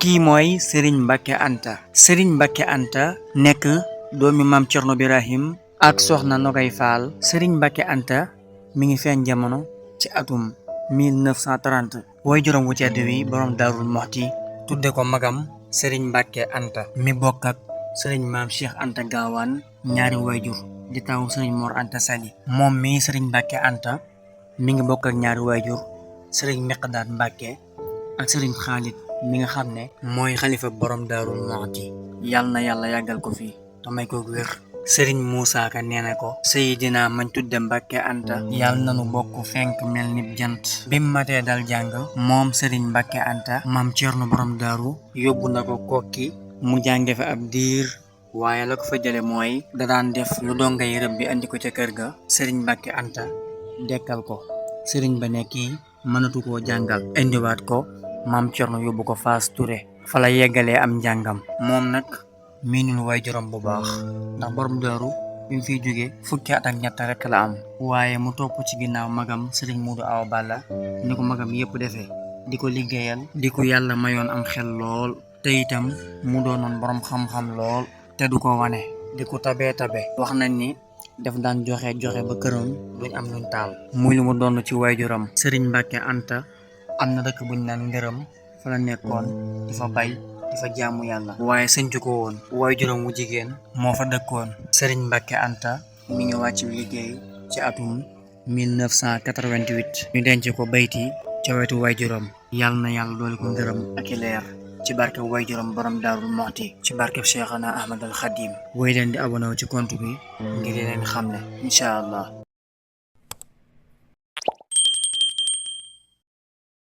kii mooy Serigne Mbacke Anta. Serigne Mbacke Anta nekk doomi maam Cerno Birahim ak soxna Nogay Fall. Serigne Mbacke Anta mi ngi feeñ jamono ci atum 1930. way juróom wu tedd wi borom Daarul Moxti tudde ko magam Serigne Mbacke Anta mi bokk ak Serigne maam Cheikh Anta Gaawaan ñaari wayjur di taw Serigne Mor Anta Sali. moom mi Serigne Mbacke Anta mi ngi bokk ak ñaari wayjur Serigne Miqdaad Mbacke ak Serigne Khalid mi nga xam ne mooy xalifa borom Daarul Moxti. yàlla na yàlla yàggal ko fii te may ko wér. Serigne Moussa Ka nee na ko Seydina mañ tudde Mbacke Anta yàlla nanu bokk fenk mel ni jant. bim matee dal jàng moom Serigne Mbacke Anta maam Cerno borom daaru yóbbu na ko kokki mu jànge fa ab diir, waaye la ko fa jële mooy da daan def lu dongay rëbb bi andi ko ca kër ga. Serigne Mbacke Anta dekkal ko. Serigne ba ne kii mënatu koo jàngal, indiwaat ko maam Cerno yóbbu ko Faas Touré fa la yeggalee am njàngam. moom nag miinul way juróom bu baax ndax borom daaru bi mu fiy jóge fukki at ak ñett rek la am, waaye mu topp ci ginnaaw magam Serigne Modou Awa Balla ni ko magam yépp defee, di ko liggéeyal, di ko yàlla mayoon am xel lool te itam mu doonoon borom xam-xam lool te du ko wane, di ko tabe wax nañ ni daf daan joxe ba këram duñ am luñ taal, muy lu mu doon ci waajuram. Serigne Mbacke Anta am na dëkk buñ naan Ngërëm, fa la nekkoon di fa bay di fa jaamu yàlla, waaye sëñcu ko woon. waajuram wu jigéen moo fa dëkkoon. Serigne Mbacke Anta mi ngi wàcc liggéey ci atum 1988 ñu denc ko bayti ca wetu waajuram. yàlla na yàlla dooli ko ngërëm ak i leer ci barke waajuram borom Daarul Moxti, ci barke Cheikhana Ahmad al Khadim. woy leen di abonné ci compte bi ngir leen xam ne incha allah